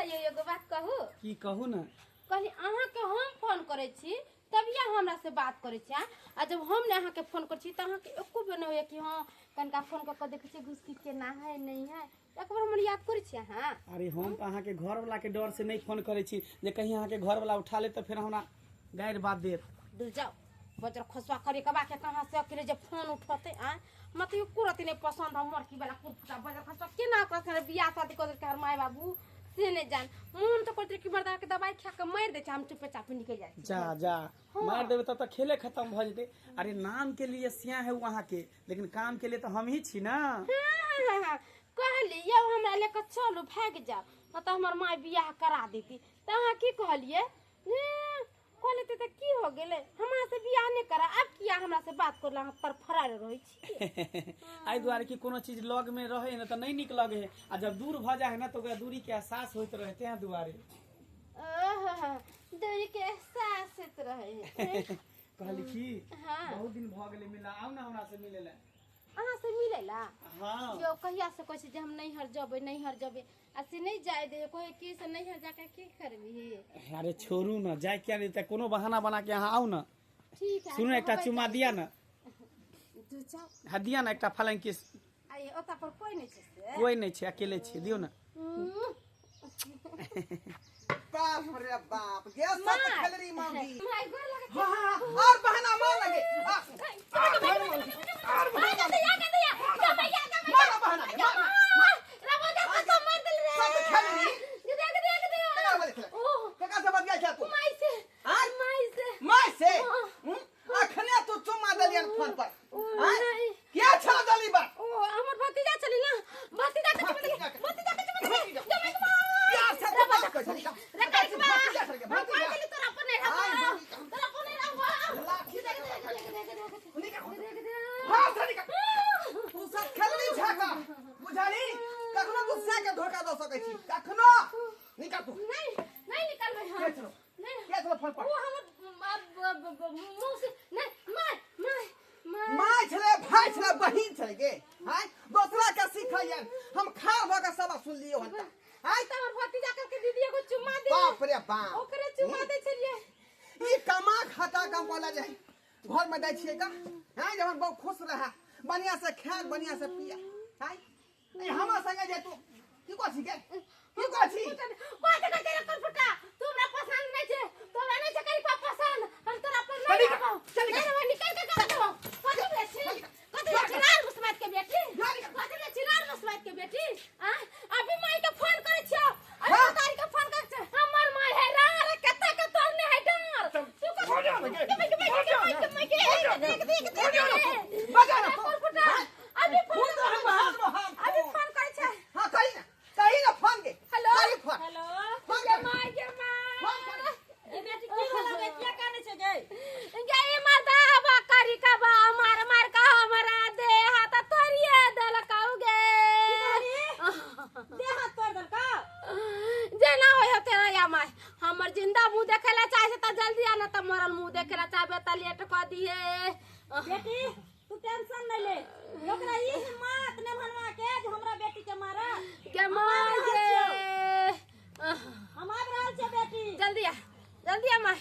यौ एगो बात कहू। की कहू ने? कहली अहाँके हम फोन करै छी तभिए अहाँ हमरा से बात करै छी, आँय? आ जब हम ने अहाँके फोन करै छी तऽ अहाँके एको बेर नहि होइए कि हँ कनिका फोन कऽ कऽ देखै छियै घुसकी केना है नहि है, एक बार हमर याद करै छी अहाँ? अरे हम तऽ अहाँके घरवला के डर से नहि फोन करै छी जे कहीं अहाँके घरवला उठा ले तऽ फेर हमरा गारि बात देत। दूर जाओ बजर खसुआ करे कबा के कहाँ से अकेले जे फोन उठते आय, हमरा तऽ एको रति नहि पसंद हम मरकी वाला कुर्ता बजर खसुआ केना ओकरा संगे बियाह शादी कऽ देलकै हर माय बाबू से नहि जान। मोन तऽ करतै कि मर्दा के दवाई खा के मारि दै छै, हम चुपे चापी निकलि जाइ छी। जा जा मारि देबै तब तऽ खेले खत्म भऽ जेतै। अरे नाम के लिए सिया है वहाँ के, लेकिन काम के लिए तऽ हम ही छी ना। हाँ, कहली यौ हमरा लेके चलू भागि जाउ, नहि तऽ हमर माय बियाह करा देती, तऽ अहाँ की कहलियै? कहले तऽ की हो गेलै, हमरा से बियाह नहि करा, आब किया हमरा से बात करला, अहाँ तरफरायल रहै छी? एहि दुआरे कि कोनो चीज लग में रहे ने तऽ नहि नीक लगे है, आ जब दूर भऽ जाइ है ना तऽ ओकरा दूरी के एहसास होइत रहे, तें दुआरे। ओहो, दूरी के एहसास होइत रहे है। कहली की हाँ। बहुत दिन भऽ गेलै मिलला, आउ ना हमरा से मिले ला। अहाँ से मिले ला? हाँ। यौ कहिया से कहै छै जे हम नैहर जेबै नैहर जेबै, आ से नहि जाय दे, कहै कि से नैहर जाके की करबही? अरे छोड़ू ना, जाय किया नहीं, तऽ कोनो बहाना बना के अहाँ आउ ना। ठीक है। सुनू एकटा चुम्मा दिया ना। तू जाओ। हाँ दिया ना एकटा फलां किस। आइ ओता पर कोई नहीं छै से? कोई नहीं छै, अकेले छियै, दियौ ना। बाप रे बाप, गे सब मार। खेलरी मौगी। माय गोर लगे। हाँ, हाँ, हाँ, और बहाना मार लगे। आ, और बहाना मार बहाना, मार, मार। सब खेलरी। केकरा बजे खेलरी? केकरा से बतियाइ छै तू? आँय? माय से? हम्म? अखने तू चुम्मा देलियन फोन पर। आँय? किया छला देली बात? प्यार से तू बात कर छली का? भतीजा छली का? भतीजा। लाठी दे के निकाल। हाँ, से निकाल। तू सब खेलनी छै का? बुझली? कखनो गुस्सा के धोखा दऽ सकै छी, कखनो। निकाल तू। नहीं, नहीं निकलबै हम। के छलो? नहीं। के छलो फोन पर? ओ हमर मौसी नहीं, my my my. My छलै, भाय छलै, बहिन छलै गे। आँय? दोसरा के सिखैयन। हम खाड़ भऽ के सबक सुनलियै हन तऽ। आँय? तऽ हमर भतीजा कहलकै दीदी एगो चुम्मा दे। बाप रे बाप। ओकरे चुम्मा दै छलियै। ई कमा खाता कम वाला जे घर में दै छियै का? आँय, जब हम बहुत खुश रहा, बढ़िया से खाए, बढ़िया से पिया। आँय? ए, हमरा संगे जे तू की कहै छी गे? की कहै छी? कथी कहै छै रे कलफुटा? तू हमरा पसंद नहि छै, तोरा नहि छै कनिको पसंद, हम तोरा पर नहि चल निकल, रहबौ। चल निकल। नहि रहबौ, निकल के करा देबौ। कथी भेल छी? कथी भेल छी? रार मुसमात के बेटी? जा निकल। कथी भेल छी? रार मुसमात के बेटी? आँय? अभी माई के फोन करै छियौ, अभी हाँ। उतारि के फोन करै छियौ। हमर माई है रार, कत्ता के तोड़ने है डाँर। चल, तू कथी- हो जा ना गे, के माई के माई हो के जा माई ना। के माई के, हो जा देख, देख, देख, हो जा ना। देख। बजा ना। कलफुटा, हाँ। अभी फोन फोन तो हम हाथ में हाथ अभी फोन। फोन करै छै। हाँ, कही ना, कही ना फोन के। हेलो। कही फोन। हेलो। फोन गे कर। माय, गे my. Phone कर। ए बेटी की भेलौ गे, किया कानै छै गे? गे ई मर्दा बा करी का बा मार मार का हमरा दे हाथ तोरिए देलकौ गे। देह हाथ तोड़ देलकौ? जेना होय हो तेना या माय, हमर जिंदा मुंह देखे ला चाहे त जल्दी आना, त मरल मुंह देखे ला चाहबे त लेट क दिहे। बेटी तू टेंशन नहीं ले, ओकरा ई हिम्मत ने भनवा के जे हमरा बेटी के मारा। गे माय गे। हम आबि रहल छियै बेटी। जल्दी आ, जल्दी आ माय,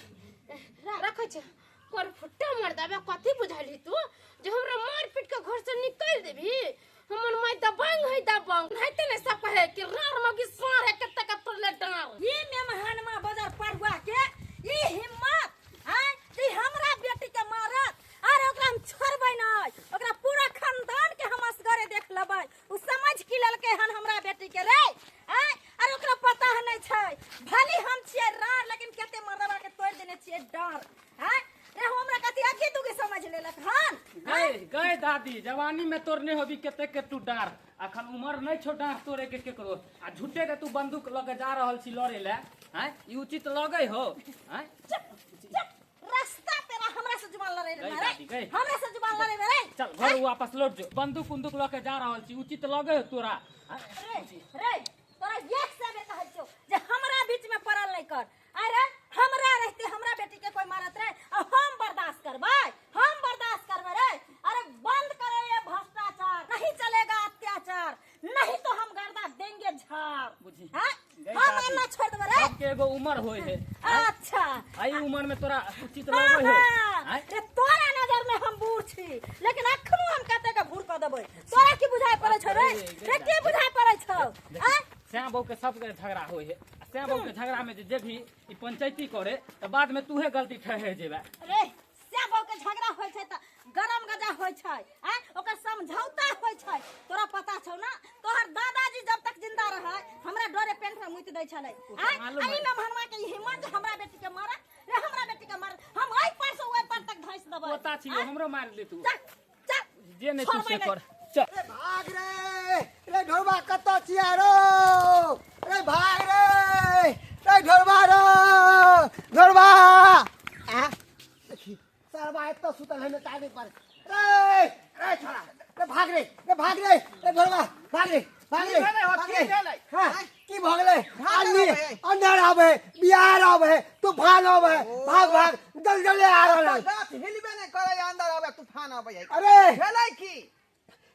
रखै छी। कर फुट्टा मर देबे, कथी बुझलही तू जे हमरा मार पीट के घर से निकल देबही? हमर माय दबंग है, दबंग हेते ने सब कहे कि रार मगी सार है कत्ते का तोड़ले डार। ई मेमहनमा बजार पढ़ुआ के ई हिम्मत हैं जे हमरा बेटी के मारत? अरे ओकरा हम छोड़बै नै, ओकरा पूरा खानदान के हम असगरे देख लेबै। उ समझ की लेलकै हन हमरा बेटी के रे? आँय? अरे ओकरा पता नहि छै, भले हम छियै रार लेकिन कते मर्दबा के तोड़ि देने छियै डार। आँय रे, हमरा कथी अखी दुगी समझ लेलक हन? गए गए दादी, जवानी में तोड़ने होबी कते के तू डार, अखन उमर नहीं छौ डार तोड़े के केकरो, आ झूठे के तू बंदूक लऽ के जा रहल छी लड़े ले। आँय, ई उचित लगै हो? आँय? चुप चुप, रास्ता तेरा हमरा से जुबान लड़े रे, गई रे। दादी, गई। हमरा से जुबान लड़े रे। चल घर वापस लौट जो, बंदूक उंदूक लऽ के जा रहल छी, उचित लगै हो तोरा? आँय? रे रे, तोरा एक से बेर कहै छियौ जे हमरा बीच में पड़ल नहीं कर। अरे हमरा रहते हमरा बेटी के कोई मारत रहे आ हम बर्दाश्त करबै, हम बर्दाश्त करबै रे? अरे बंद करे ये भ्रष्टाचार, नहीं चलेगा अत्याचार, नहीं तो हम गर्दा देंगे झाड़। बुझी। हैं? गई हम दादी। ना छोड़ देबै रे सबके एगो उम्र होय है। अच्छा आई उम्र में तोरा उचित लगै हो। रे तोरा नजर में हम बूढ़ छी लेकिन अखनो हम कते के बूढ़ क देबै। तोरा की बुझाय पड़ै छौ रे? रे की बुझाय पड़ै छौ? आ श्याम बहू के सबके झगड़ा होय है। श्याम बहू के झगड़ा में जे भी ई पंचायती करे त बाद में तूहे गलती ठहर जेबे। रे श्याम बहू के झगड़ा होय छै त गरम गजा होय छै आ ओकर समझौता होय छै। तोरा पता छौ ना तोहर दादाजी जब तक जिंदा रहै हमरा डरे पेंट में मुति दै छलै। आ ई में भनवा के हिम्मत हमरा बेटी के मारत रे हमरा बेटी के मारत हम एहि पर से ओहि पर तक धैस देबै। पोता छी हमरो मार ले तू। चल चल जे नहीं तू से कर। चल रे भाग रे रे ढोरबा कत छिया रो रे भाग रे रे ढोरबा रो ढोरबा आ देखी सरबा एत सुतल है तागे पर रे रे छोड़ा रे भाग रे रे भाग रे रे ढोरबा भाग रे भाग रे भाग रे। हां की भ गेलै? आंधी अंधेर आवे बिहार आवे तूफान आवे भाग भाग जल जले आ रहल है। गाछ हिलबे नै करे अंदर आवे तूफान आवे है। अरे भेलै की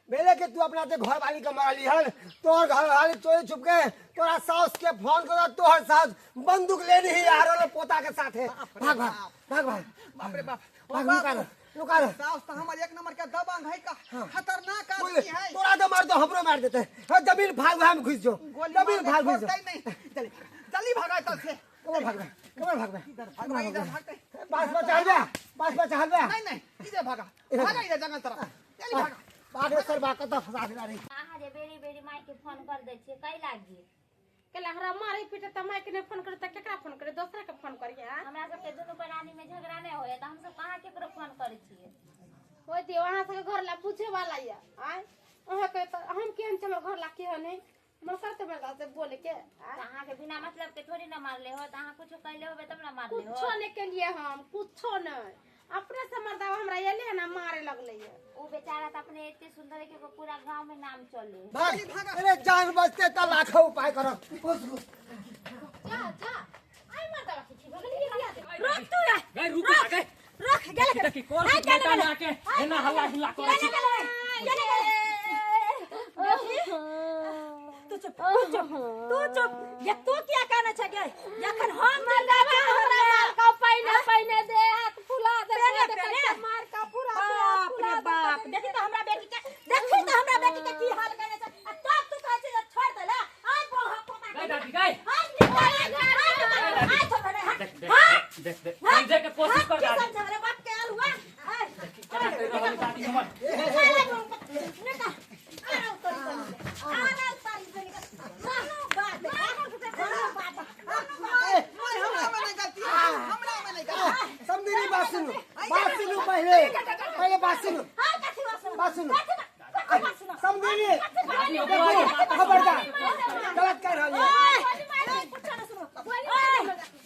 भेले के तू अपना घर वाली के मारली हन तोहर घर वाली चोरी छुप के तोरा सास के फोन कर तोहर सास बंदूक लेने ही आ रहल पोता के साथे। भाग भाग भाग भाग बाप रे बाप भाग लुका रे लुका रे। सास त हमर एक नंबर के दबंग है का खतरनाक आदमी है। तोरा तो मार दो हमरो मार देते। हां जमीन भाग भाग में घुस जो जमीन भाग घुस जो। नहीं जल्दी जल्दी भागा तल से कमर भाग कमर भाग इधर भाग इधर भाग बास पर चढ़ जा बास पर चढ़ जा। नहीं नहीं इधर भागा भागा इधर जंगल तरफ जल्दी भागा भाग रे सर बाकत फसा देला रे। अहाँ जे बेरी बेरी माय के फोन कर दै छियै कै लागी? केला हमरा मारे पीटे त माय के नहीं फोन करे त केकरा फोन करे? दोसरा के फोन करिए। हमरा सबके दुनू प्राणी में झगड़ा नहीं होय त हम सब कहाँ केकरो फोन करै छियै? होय दियो अहाँ सबके घर ला पूछे वाला या आय अहाँ के त हम केहन छै हमर घर ला केहन है मन करते मर्दा से बोले के। अहाँ के बिना मतलब के थोड़ी ना मारले हो त अहाँ कुछो कैले होबे तब ना मारले हो। कुछो नहीं के लिए हम कुछो नहीं अपने से मर्दा हमरा एले ना मारे लगले है। उ बेचारा त अपने एते सुंदर है कि पूरा गांव में नाम चले। भाग अरे जान बचते त लाखों उपाय करब। घुस घुस जा जा आई मर्दा के छी भगली बिया दे। रुक तू रे गई रुक गई रुक गेल देखी कोन बेटा ना के एना हल्ला गुल्ला करै छी। गेल तू चुप तू चुप तू चुप ये तू किया कहने छ गे? जखन हम मर्दा हमरा मार का पहिने पहिने दे हाथ फुला दे मार का पूरा बाप रे बाप। देखी त हमरा बेटी के देखी त हमरा बेटी के की हाल करने छ आ तब तू कहै छ जे छोड़ देला आइ बह पोता गई दादी गई आइ निकाल आइ छोड़ दे। देख देख देख देख समझे के कोशिश कर दादी। समझ रे बाप के आल हुआ केना कहि रहल दादी हमर निकाल आरो तोरी आरो तोरी कोनो बात कोनो बात हमरा में नहीं गलती हमरा में नहीं गलती। समझी बात सुनो बात सुनो पहले पहले बात सुनो हां कथि बात सुनो बात सुनो कथि सुनो समझी खबरदार गलत कर रहल है। ओए कुछ ना सुनो ओए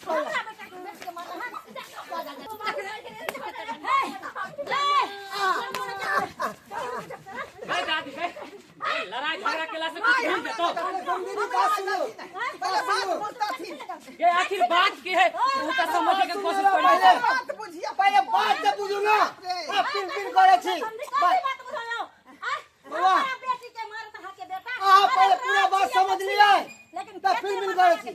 हमरा बेटा के बेच के मारना हां गई दादी गई लड़ाई झगड़ा केला से कुछ मिल जेतो। समझी बात सुनो पहले बात बोलता थी ये आखिर बात की है उ त समझे के कोशिश करी। पहले बात बुझिया पहले बात से बुझू ना आ पिन पिन करे छी बात बुझाओ बउआ बेटी के मारत हा के बेटा अहाँ पहले पूरा बात समझ लियै लेकिन त फिर मिल करे छी।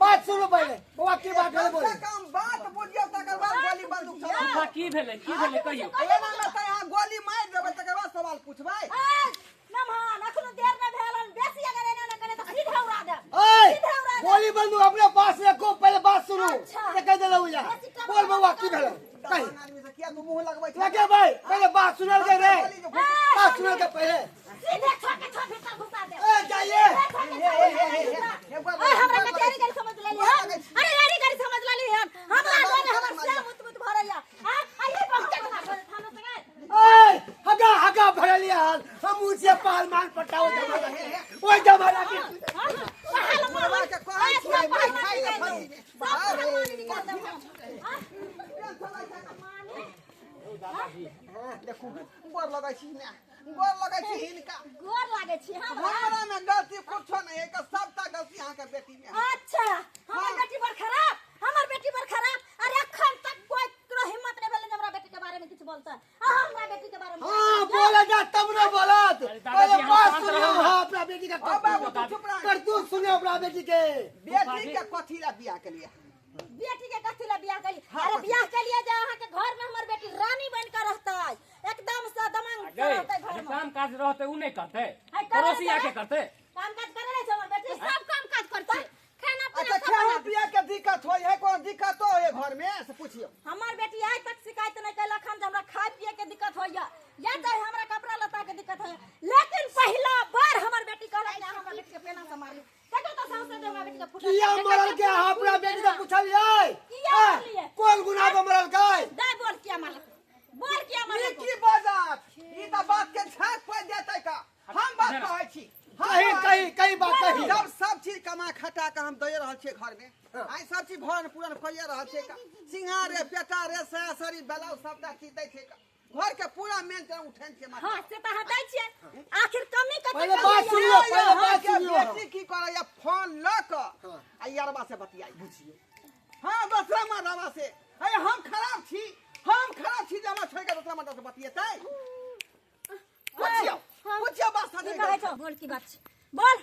बात सुनो पहले बउआ की बात है बोले कम बात बुझिया तकर बाद गोली बंदूक चलाओ। की भेलै की भेलै कहियो? एना में त यहाँ गोली मार देबै तकर बाद सवाल पूछबै। नमहान अखनो देर न भेलन बेसी अगर एना न करे त सीधे उड़ा दे। ओए सीधे उड़ा दे। गोली बंदूक अपने पास रखो पहले बात सुनो अच्छा। ते कह देलौ या बोल बउआ की भेलै कहि आदमी से किया तू मुंह लगबै छै? लगे भाई पहले बात सुनल के रे बात सुनल के पहले सीधे छो के छो भीतर घुसा दे। ए जाइए ओए हमरा के तेरी गाड़ी समझ लेली हन। अरे यारी गाड़ी समझ लेली हन। हमरा डरे हमर श्याम उत उत भरैया आ आइए बहुत थानो से गए। ओए हगा हगा भरलिया हन हम ऊंचे पाल मान पटाओ जमाना के ओए जमाना के हां पहल मरवा के कहै छियै मार खाइ ले फंसी में। सब निकाल दे। हां देखू गोर लगै छी ने गोर लगै छी हिनका गोर लागै छी हमरा। हमरा में गलती कुछो नहीं है सबटा गलती अहाँ के बेटी में। अच्छा हमर बेटी बड़ खराब हमर बेटी बड़ खराब। अरे अखन तक कोई करो हिम्मत नहीं भेलै जे हमरा बेटी के बारे में किछ बोलता। आ हमरा बेटी के बारे में हां बोले जा तब न बोलत अरे दादाजी, पहले अहाँ बात शांत सुनियो। रहू। हां अपना बेटी का ओ बाबू तू चुप रह करतूत सुनियो अपना बेटी के। के। बेटी के कथी ला बियाह के लिए? बेटी के कथी ला बियाह के लिए? अरे बियाह के लिए जे अहाँ के घर में हमर बेटी रानी बन के रहतै, एकदम से दमंग से रहतै घर में। काम काज रहतै उ नै करतै, पड़ोसी आके करतै। काम काज करे नै छै हमर बेटी, सब काम काज करतै, खाना पीना। अच्छा खाना पिया के दिक्कत होय है? कोनो दिक्कत हो है घर में से पूछियो। हमर बेटी आइ तक शिकायत नै केलक हन जे हमरा खाय पिए के दिक्कत होइया या चाहे हमरा कपड़ा लत्ता के दिक्कत होइया, लेकिन पहिला बार हमर बेटी कहलक जे हमरा बेटी के पेना से मारली। देखो तो साउस से हमरा बेटी के फुटल किया मरल के? अहाँ अपना बेटी से पूछलियै किया मरलियै? कोन गुनाह पर मरल के? दाइ बोल किया मारलक, बोल किया मारलक? ई की बाजत? ई त बात के छाक पर देतै का? हम बात कहै छी, कही कही कही बात कही। जब सब चीज कमा खटा के हम दे रहल छियै घर में, आइ सब चीज भरण पूरण करिए रहल छियै का? सिंगार रे पेटा रे साया साड़ी ब्लाउज सबटा चीज दै छै का? घर के पूरा मेंटेन उठेन छियै। हां से त अहाँ दै छियै, आखिर कमी कते? पहिले बात सुनियो, पहिले बात सुनियो। बेटी की करैया? फोन ल क आ यारबा से बतियाई बुझियो। हां दोसरा मर्दबा से। अरे हम खराब छी, हम खराब छी जे हमरा छोड़ के दोसरा मर्दबा से बतियेतै? पूछियो पूछियो बात की कहै छौ? बोल की बात छै, बोल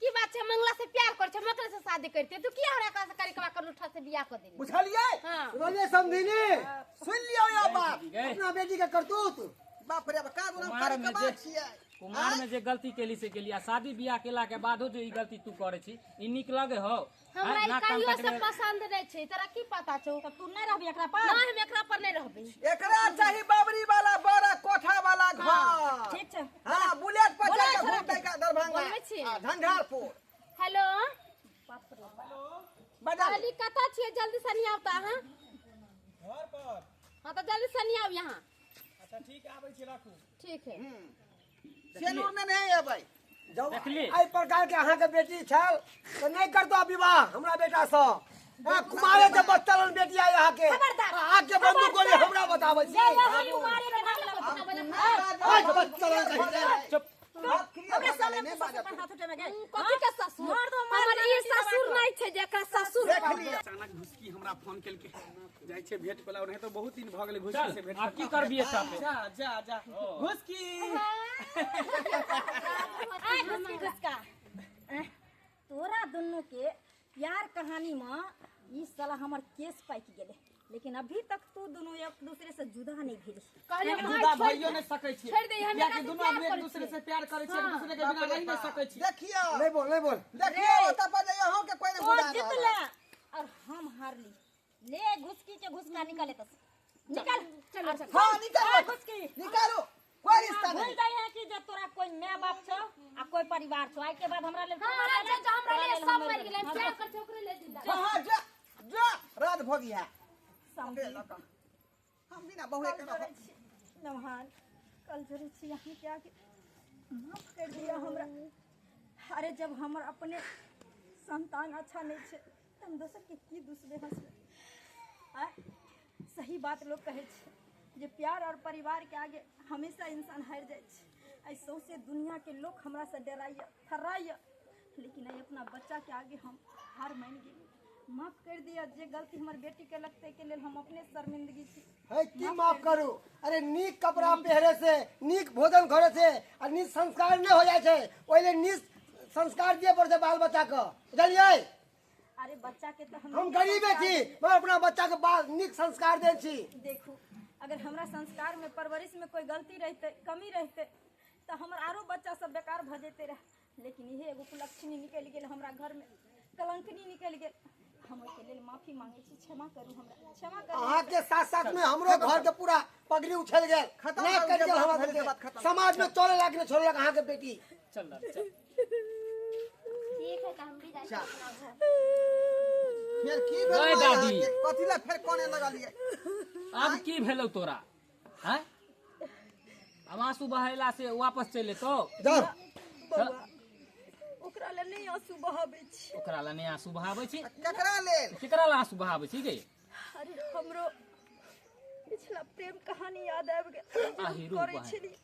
की बात छै? मंगला से प्यार कर छै, मकरे से शादी करते, तू किया हमरा का से करिकवा कर लूठा से बियाह कर देली? बुझलियै? हां सुनलियै समधिनी? सुन लियौ या बात अपना बेटी के करतूत। बाप रे बाप, का कुमार में करिकवा जे छियै? कुमार में जे गलती केली से केली, आ शादी बियाह केला के बादो जे ई गलती तू करे छी, ई नीक लगे हो? हमरा ई कहियो से पसंद नै छै, तोरा की पता छौ? त तू नै रहबी एकरा पर? ना, हम एकरा पर नै रहबी। एकरा चाही बाबरी वाला बड़ा कोठा वाला घर। ठीक छै। हां बुलेट पर चढ़ के घूमतै का दरभंगा आ झंझारपुर। हेलो बजा अली कतऽ छियै? जल्दी से नहीं आवता। हां घर पर। हां त जल्दी से नहीं आउ यहाँ। अच्छा ठीक आबै छी, राखू। ठीक है। सेनूर में नहीं अबै। जब देखली? एहि प्रकार के अहाँ के बेटी छल तऽ नहि करतो विवाह हमरा बेटा सँ। कुमारे के बच्चा बेटी आइ अहाँ के, अहाँ के बंदूक गोली हमरा बताबै छी। कुमारे के नाम लगत। आज बच्चा कही चुप। हमरा सामने तू ससुर पर हाथ उठेबे गे? कथी के ससुर? हमर ई ससुर नै छै जेकरा ससुर देख लियौ। अचानक घुसकी हमरा फोन केलकै, जाइ छै भेंट कोला, नहीं तो बहुत दिन भ गेलै घुसकी से भेंट। आब की करबी एतऽ पे? जा जा जा घुसकी। आय घुसकी घुसका, तोरा दुनू के प्यार कहानी में ई साला हमर केस पाकि गेलै, लेकिन अभी तक तू दुनू एक दूसरे से जुदा नहीं भेली। जुदा भइयो नहीं सकै छी, छोड़ दे, हम कियाकि दुनू आदमी एक दूसरे से प्यार करै छी, एक दूसरे के बिना रहि नहीं सकै छी। देखियो नहीं बोल, नहीं बोल। देखियो ओतऽ पर जइयो हम के कोई नहीं तो बुला जीतले और हम हारली। ले घुसकी के घुसका निकाले तस, निकाल। चलो चलो। हां निकालो घुसकी निकालो, कोई रिश्ता भूल नहीं। जाइ है कि जे तोरा कोई माय बाप छौ आ कोई परिवार छौ। आइ के बाद हमरा लेल हां हां जो हमरा लिए सब मर गेलै, प्यार कर छोकरे ले जिंदा। हां जा जा रात भोगी है समझी। हम बिना बहुए के रहब। नमहान कल जरूर छी अहाँ के आके माफ कर दिया हमरा। अरे जब हमर अपने संतान अच्छा नहीं छै त हम दोसर के की दुसबे हंसबे? आय सही बात लोग कहै छै जे प्यार और परिवार के आगे हमेशा इंसान हारि जाइ छै। आइ सौंसे दुनिया के लोग हमरा से डराइया थर्राइया, लेकिन आइ अपना बच्चा के आगे हम हार मानि गेली। माफ कर दिया जे गलती हमर बेटी के लगते के लेल हम अपने शर्मिंदगी छी। है की माफ करू? अरे नीक कपड़ा पहिरे से, नीक भोजन करे से आ नीक संस्कार नहीं हो जाइ छै, ओहि लेल नीक संस्कार दिए पड़तै बाल बच्चा के, बुझलियै? अरे बच्चा के तो हम गरीबे छी मगर अपना बच्चा के बाल नीक संस्कार दै छी। देखू अगर हमरा संस्कार में परवरिश में कोई गलती रहते, कमी रहते तो हमर आरो बच्चा सब बेकार भ जेते रहे, लेकिन इहे एगो कुलक्षणी निकलि गेल हमरा घर में, कलंकनी निकलि गेल। हम ओहिके लेल माफी मांगे छी, क्षमा करू हमरा, क्षमा करू। अहाँ के साथ साथ में हमरो घर के पूरा पगड़ी उछल गेल, खत्म नाक भऽ कटि गेल, गेल हमरा बात सबके। बात खत्म। समाज में चले लायक नहीं छोड़लक अहाँ के बेटी। चल चल ठीक है त हम भी जाइ छी अपना घर। फेर की गए भेल दादी। कथी ला फेर कोने लगलियै? आब की भेलौ तोरा? हैं अब आंसू बहेला से वापस चलि एतौ? जाओ बौआ ओकरा ले नहीं आंसू बहाबै छी। ओकरा लए नहि आंसू बहाबै छी? केकरा लेल? केकरा लए आंसू बहाबै छी गे? अरे हमरो पिछला प्रेम कहानी याद आबि गेल जे हम आहिरो करै बहिन। छलियै।